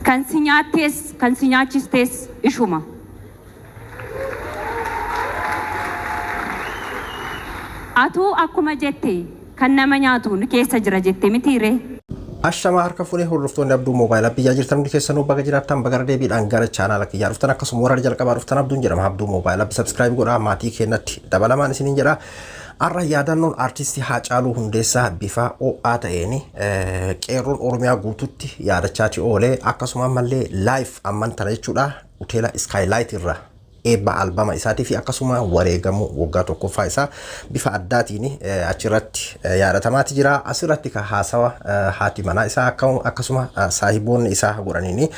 Kan si nyaattees kan si nyaachistees ishuma. Atuu akkuma jette kan nama nyaatu nu keessa jira jette mitiiree? Ashamaa harka fuunee hordoftoonni Abduu Moobaayil biyyaa jirtan hundi keessanuu baga jiraattan baga deebiidhaan gara chaanaala kiyyaa dhuftan akkasuma warra jalqabaa dhuftan Abduun jedhama. Abduu Moobaayil subscribe godhaa maatii keenyatti dabalamaan isiniin jedha. Har'a yaadannoon aartistii Haacaaluu Hundeessaa bifa ho'aa ta'een qeerroon Oromiyaa guututti yaadachaati oolee akkasuma ammallee live amman tana jechuudha hoteela Skylight irra eebba albama isaatii fi akkasuma wareegamuu waggaa tokkoffaa isaa bifa addaatiin achirratti yaadatamaati jira. Asirratti ka haasawa haati manaa isaa akkasuma saahiboonni isaa godhaniin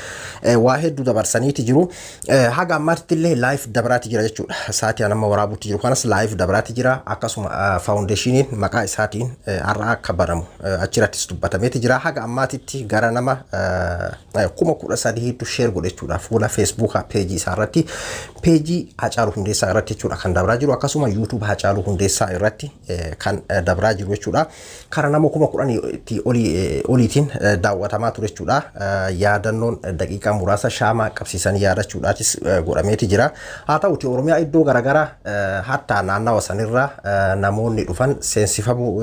waa hedduu dabarsaniiti jiru. Haga ammaatti illee live dabaraati jira jechuudha. Sa'aatii amma waraabuutti jiru kanas live dabaraati jira. Akkasuma foundationiin maqaa isaatiin har'a akka banamu achirrattis dubbatameeti jira. Haga ammaatitti gara nama 13,000tu share godhe jechuudha. Fuula Facebookaa peejii isaa irratti peejii Haacaaluu Hundeessaa irratti jechuudha kan dabraa jiru akkasuma YouTube Haacaaluu Hundeessaa irratti kan dabraa jiru jechuudha. Kara nama 10,000 oliitiin daawwatamaa ture jechuudha. Yaadannoon daqiiqaa muraasa shaamaa qabsiisanii yaadachuudhaatis godhameeti jira. Haa ta'uti Oromiyaa iddoo garaagaraa hattaa naannawa sanirraa namoonni dhufan seensifamuu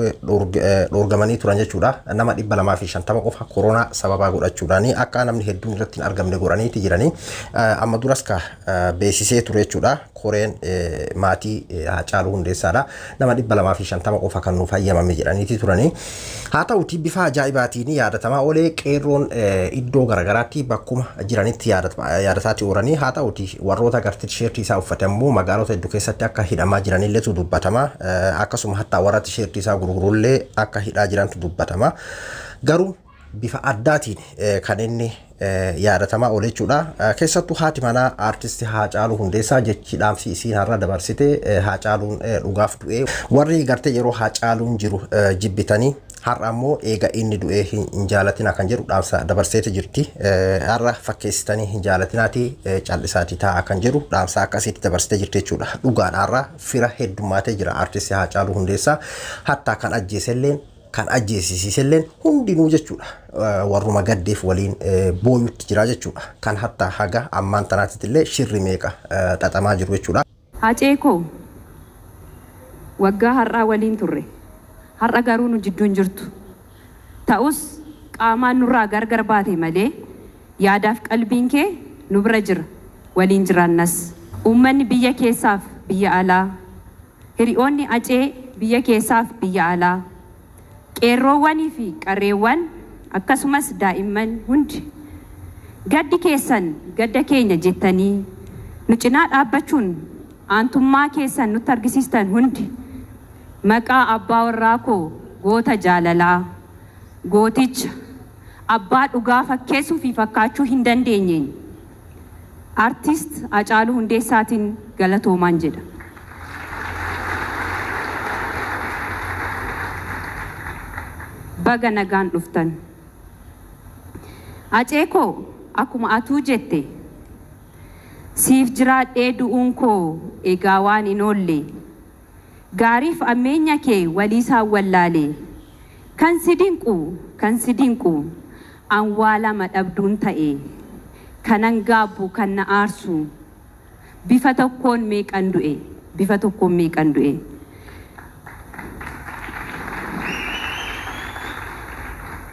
dhoorgamanii turan jechuudha. Nama 250 qofa koronaa sababaa godhachuudhaan akka namni hedduun irratti hin argamne godhaniiti jiranii. Amma duras ka beeksisee ture jechuudha. Koreen maatii Haacaaluu Hundeessaadha. Nama 250 qofa kan nuuf hayyamame jedhaniiti turanii. Haa ta'uti bifa ajaa'ibaatiin yaadatamaa oolee qeerroon iddoo garaagaraatti bakkuma jiranitti yaadataati oolanii. Haa ta'uti warroota gartee tisheertii isaa uffate ammoo magaalota hedduu keessatti akka hidhamaa jiranilleetu dubbatama. Akkasuma hattaa warra tisheertii isaa gurgurullee akka hidhaa jirantu dubbatama. Garuu bifa addaatiin kan inni yaadatamaa oole jechuudha. Keessattuu haati manaa aartisti Haacaaluu Hundeessaa jechi dhaamsi isiin har'a dabarsite Haacaaluun dhugaaf du'ee warri gartee yeroo Haacaaluun jiru jibbitanii har'a ammoo eega inni du'ee hin jaalatina kan jedhu dhaamsa dabarseeti jirti. Har'a fakkeessitanii hin jaalatinaati callisaatii taa'aa kan jedhu dhaamsa akkasiitti dabarsitee jirti jechuudha. Dhugaadha har'a fira heddummaatee jira aartisti Haacaaluu Hundeessaa hattaa kan ajjeeselleen kan ajjeesisiiselleen hundinuu jechuudha. Warruma gaddeef waliin booyutti jira jechuudha. Kan hattaa haga ammaan tanaatitti illee shirri meeqa xaxamaa jiru jechuudha. Hacee koo waggaa har'aa waliin turre. Har'a garuu nu jidduu hin jirtu. Ta'us qaamaan nurraa gargar baate malee yaadaaf qalbiin kee nu bira jira. Waliin jiraannas. Uummanni biyya keessaaf biyya alaa, hiriyoonni Hacee biyya keessaaf biyya alaa, qeerroowwanii fi qarreewwan akkasumas daa'imman hundi gaddi keessan gadda keenya jettanii nu cinaa dhaabbachuun aantummaa keessan nutti argisiistan hundi maqaa abbaa warraa koo goota jaalalaa gooticha abbaa dhugaa fakkeessuu fi fakkaachuu hin dandeenyeen Artist Hacaaluu Hundeessaatiin galatoomaan jedha. Baga nagaan dhuftan. Hacee koo akkuma atuu jette siif jiraadhee du'uun koo egaa waan hin oolle gaariif ammeenya kee waliisaan wallaale kan si dinqu kan si dinqu an waa lama dhabduun ta'e kanan gaabbu kan na aarsu bifa tokkoon meeqan du'e bifa tokkoon meeqan du'e.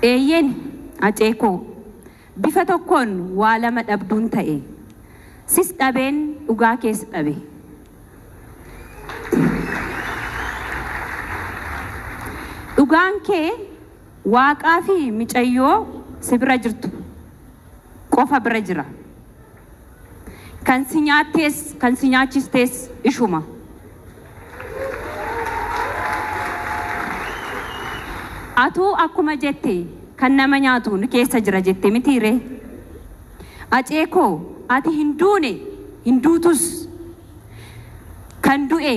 Eeyyeen Hacee koo bifa tokkoon waa lama dhabduun ta'e sis dhabeen dhugaa kees dhabe. Dhugaan kee waaqaa fi micayyoo si bira jirtu qofa bira jira. Kan si nyaattees kan si nyaachistees ishuma. Atuu akkuma jette kan nama nyaatu nu keessa jira jette mitiiree? Hacee koo ati hin duune hin duutus. Kan du'e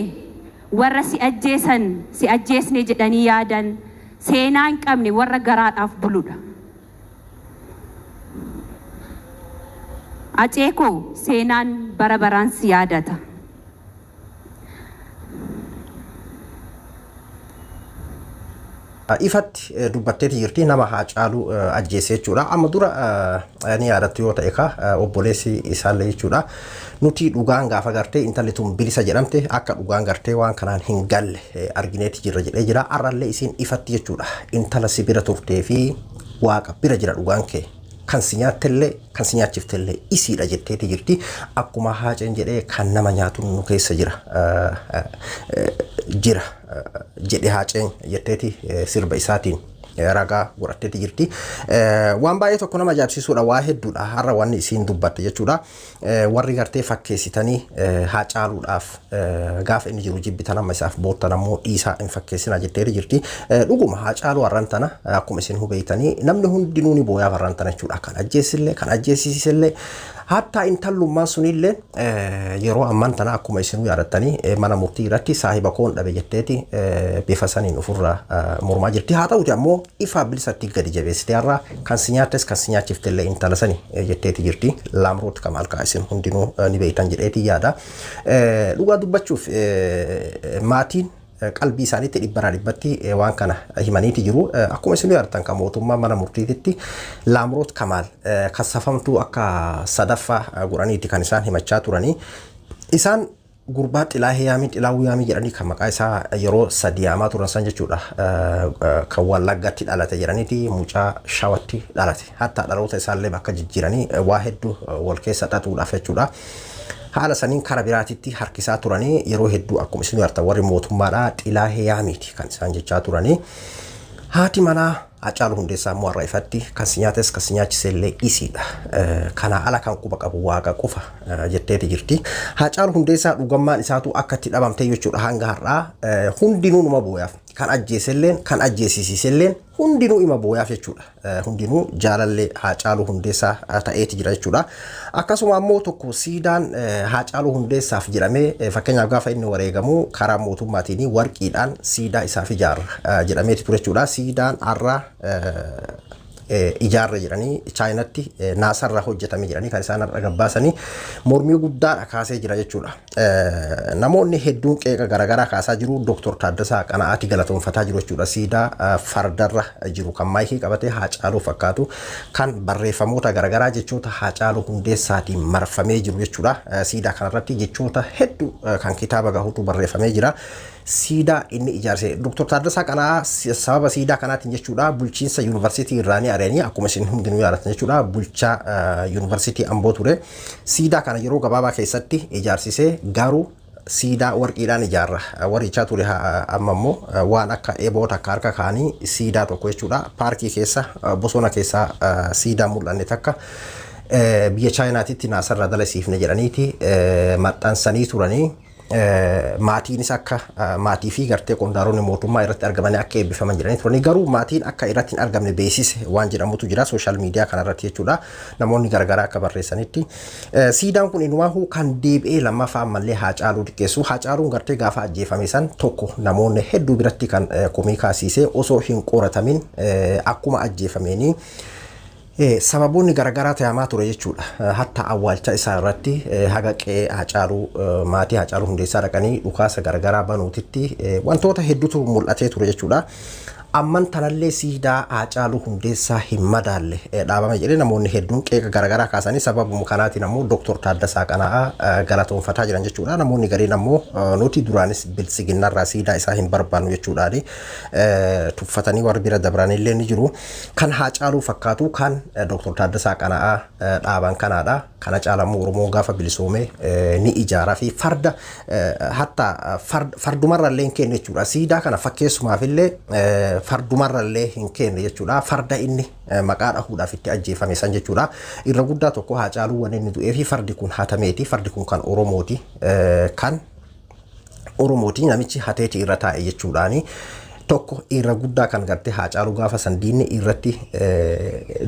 warra si ajjeesan si ajjeesne jedhanii yaadan seenaa hin qabne warra garaadhaaf buludha. Hacee koo seenaan bara baraan si yaadata. Ifatti dubbatteeti jirti nama Haacaaluu ajjeese jechuudha. Amma dura ni yaadattu yoo ta'e ka obboleessi isaallee jechuudha. Nuti dhugaan gaafa gartee intalli tun bilisa jedhamte akka dhugaan gartee waan kanaan hin galle argineeti jirra jedhee jira. Har'allee isiin ifatti jechuudha. Intala si bira turtee fi Waaqa bira jira dhugaan kee. Kan si nyaattellee kan si nyaachiftellee isiidha jetteeti jirti. Akkuma Haaceen jedhee kan nama nyaatu nu keessa jira jira jedhe Haaceen jetteeti sirba isaatiin ragaa godhatteeti jirti. Waan baay'ee tokko nama ajaa'ibsiisuudha waa hedduudha har'a wanni isiin dubbatte jechuudha. Warri gartee fakkeessitanii Haacaaluudhaaf gaafa inni jiru jibbitan amma isaaf boottan ammoo dhiisaa hin fakkeessinaa jetteeti jirti. Dhuguma Haacaaluu har'an tana akkuma isin hubeeytanii namni hundinuu ni booyaaf har'an tana jechuudha. Kan ajjeessillee kan ajjeesisiisellee hattaa intallummaan sunillee yeroo ammaan tana akkuma isinuu yaadattanii mana murtii irratti saahiba koon dhabe jetteeti bifa saniin ofirraa mormaa jirti. Haa ta'uti ammoo ifaa bilisatti gadi jabeessitee har'a kan si nyaattes kan si nyaachiftellee intala sani jetteeti jirti. Laamroot Kamaal kaa isin hundinuu ni beektan jedheeti yaada. Dhugaa dubbachuuf maatiin qalbii isaaniitti dhibbaraa dhibbatti waan kana himaniiti jiru. Akkuma isin yaadatan kan mootummaa mana murtiititti Laamroot Kamaal kassafamtuu akka sadaffaa godhaniiti kan isaan himachaa turanii. Isaan gurbaa Xilaahee Yaamii Xilaahuu Yaamii jedhanii kan maqaa isaa yeroo sadi yaamaa turan san jechuudha. Kan Wallaggatti dhalate jedhaniiti mucaa Shawatti dhalate. Hatta dhaloota isaallee bakka jijjiiranii waa hedduu wal keessa xaxuudhaaf jechuudha. Haala saniin kara biraatitti harkisaa turanii yeroo hedduu akkuma isin artan warri mootummaadhaa Xilaahee Yaamiiti kan isaan jechaa turanii. Haati manaa Haacaaluu Hundeessaa immoo har'a ifatti kan si nyaates kan si nyaachise illee isiidha. Kanaa ala kan quba qabu Waaqa qofa jetteeti jirti. Haacaaluu Hundeessaa dhugammaan isaatu akka itti dhabamtee jechuudha hanga har'aa hundinuu numa booyaaf. Kan ajjeeselleen kan ajjeesisiiselleen hundinuu ima booyaaf jechuudha. Hundinuu jaalallee Haacaaluu Hundeessaa ta'eeti jira jechuudha. Akkasuma ammoo tokko siidaan Haacaaluu Hundeessaaf jedhamee fakkeenyaaf gaafa inni wareegamu karaa mootummaatiin warqiidhaan siidaa isaaf ijaarra jedhameeti ture jechuudha. Siidaan har'a ijaarra jedhanii Chaayinatti naasarraa hojjetame jedhanii kan isaan har'a gabbaasanii mormii guddaadha kaasee jira jechuudha. Namoonni hedduun qeeqa garaagaraa kaasaa jiru. Dooktor Taaddasaa Qana'aati galatoomfataa jiru jechuudha. Siidaa fardarra jiru kan maayikii qabatee Haacaaluu fakkaatu kan barreeffamoota garaagaraa jechoota Haacaaluu Hundeessaatiin marfamee jiru jechuudha. Siidaa kanarratti jechoota hedduu kan kitaaba gahutu barreeffamee jira. Siidaa inni ijaarse Dr. Taaddasaa Qana'aa sababa siidaa kanaatiin jechuudha bulchiinsa yuunivarsiitii irraa ni ari'anii akkuma isin hundinuu yaadatan jechuudha bulchaa yuunivarsiitii Amboo ture. Siidaa kana yeroo gabaabaa keessatti ijaarsisee garuu siidaa warqiidhaan ijaarra warrichaa ture amma immoo waan akka eeboo takka harka kaanii siidaa tokko jechuudha paarkii keessa bosona keessa siidaa mul'anne takka biyya Chaayinaatitti naasarraa dalasiifne jedhaniiti maxxansanii turanii. Maatiinis akka maatii fi gartee qondaalonni mootummaa irratti argamanii akka eebbifaman jedhanii turanii garuu maatiin akka irratti hin argamne beeksise waan jedhamutu jira sooshaal miidiyaa kanarratti jechuudha namoonni garaagaraa akka barreessanitti. Siidaan kun inumaahu kan deebi'ee lammaffaa ammallee Haacaaluu xiqqeessu. Haacaaluun gartee gaafa ajjeefame san tokko namoonni hedduu biratti kan komii kaasiise osoo hin qoratamin akkuma ajjeefameenii Sababoonni garagaraa tayamaa ture jechuudha. Hatta awwaalcha isaa irratti haga qe'ee Haacaaluu maatii Haacaaluu Hundeessaa dhaqanii dhukaasa garagaraa banuutitti wantoota hedduutu mul'atee ture jechuudha. Amman tanallee siidaa Haacaaluu Hundeessaa hin madaalle dhaabame jedhee namoonni hedduun qeeqa garagaraa kaasanii sababuma kanaatiin ammoo Dooktor Taaddasaa Qana'aa galatoomfataa jiran jechuudha. Namoonni gariin ammoo nuti duraanis biltsiginnarraa siidaa isaa hin barbaannu jechuudhaani tuffatanii warri bira dabranillee ni jiru. Kan Haacaaluu fakkaatu kan Dr. Taaddasaa Qana'aa dhaaban kanaadha. Kana caala immoo Oromoon gaafa bilisoome ni ijaara fi farda hatta fardumarra illee hin kenne jechuudha. Siidaa kana fakkeessumaaf illee fardumarra illee hin kenne jechuudha. Farda inni maqaa dhahuudhaaf itti ajjeefame san jechuudha. Irra guddaa tokko Haacaaluu wanni inni du'ee fi fardi kun hatameeti. Fardi kun kan Oromooti. Kan Oromooti namichi hateeti irra taa'e jechuudhaani. Tokko irra guddaa kan gartee Haacaaluu gaafa san diinni irratti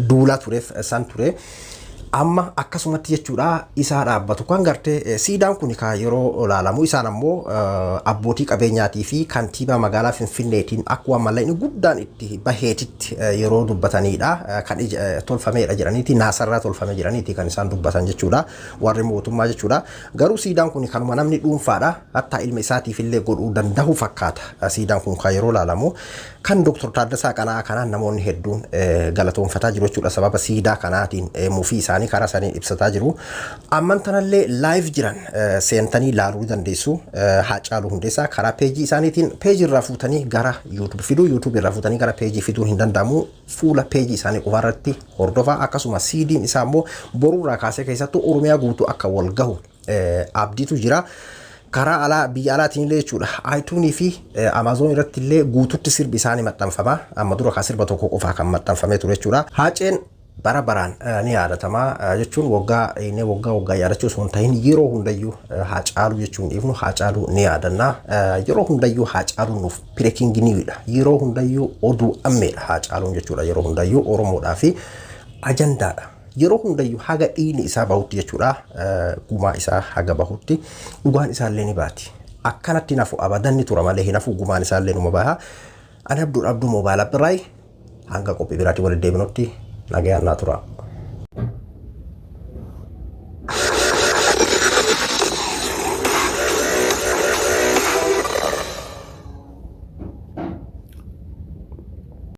duulaa tureef san ture. Amma akkasumatti jechuudha isaa dhaabbatu kan gartee siidaan kun kan yeroo ilaalamu isaan ammoo abbootii qabeenyaatii fi kantiibaa magaalaa Finfinneetiin akkuma mallaqni guddaan itti baheetitti yeroo dubbatanidha. Kan tolfameedha jedhaniiti, naasarraa tolfame jedhaniiti kan isaan dubbatan jechuudha, warri mootummaa jechuudha. Garuu siidaan kun kanuma namni dhuunfaadha, hattaa ilma isaatiif illee godhuu danda'u fakkaata. Siidaan kun kan yeroo ilaalamu kan Dr. Taaddasaa Qana'aa kanaan namoonni hedduun galatoonfataa jiru jechuudha. Sababa siidaa kanaatiin mufii isaanii karaa isaanii ibsataa jiru. Amman tanallee live jiran seentanii ilaaluu dandeessu. Haacaaluu Hundeessaa karaa peejii isaaniitiin, peejii irraa fuutanii gara YouTube fiduu, YouTube irraa fuutanii gara peejii fiduun hin danda'amu. Fuula peejii isaanii qofaarratti hordofaa. Akkasuma siidiin isaa immoo boruurraa kaasee keessattuu Oromiyaa guutuu akka wal gahu abdiitu jira. Karaa alaa, biyya alaatiin illee jechuudha. iTunes fi Amazon irratti illee guututti sirbi isaanii maxxanfama. Amma dura kan sirba tokko qofaa kan maxxanfamee ture jechuudha. Haaceen bara baraan ni yaadatama jechuun waggaa inni waggaa waggaa yaadachuu osoo hin ta'in, yeroo hundayyuu Haacaaluu jechuun dhiifnu, Haacaaluu ni yaadanna. Yeroo hundayyuu Haacaaluu nuuf breaking newsdha. Yeroo hundayyuu oduu ammeedha Haacaaluun jechuudha. Yeroo hundayyuu Oromoodhaa fi ajandaadha. Yeroo hundayyuu haga dhiigni isaa bahutti jechuudha. Gumaa isaa haga bahutti dhugaan isaallee ni baati. Akkanatti nafu abadan, ni tura malee hin hafu, gumaan isaallee numa baha. Ani Abduun Abduu Moobaayil Abbiraay, hanga qophii biraatii walitti deebinutti nagayaan naa tura.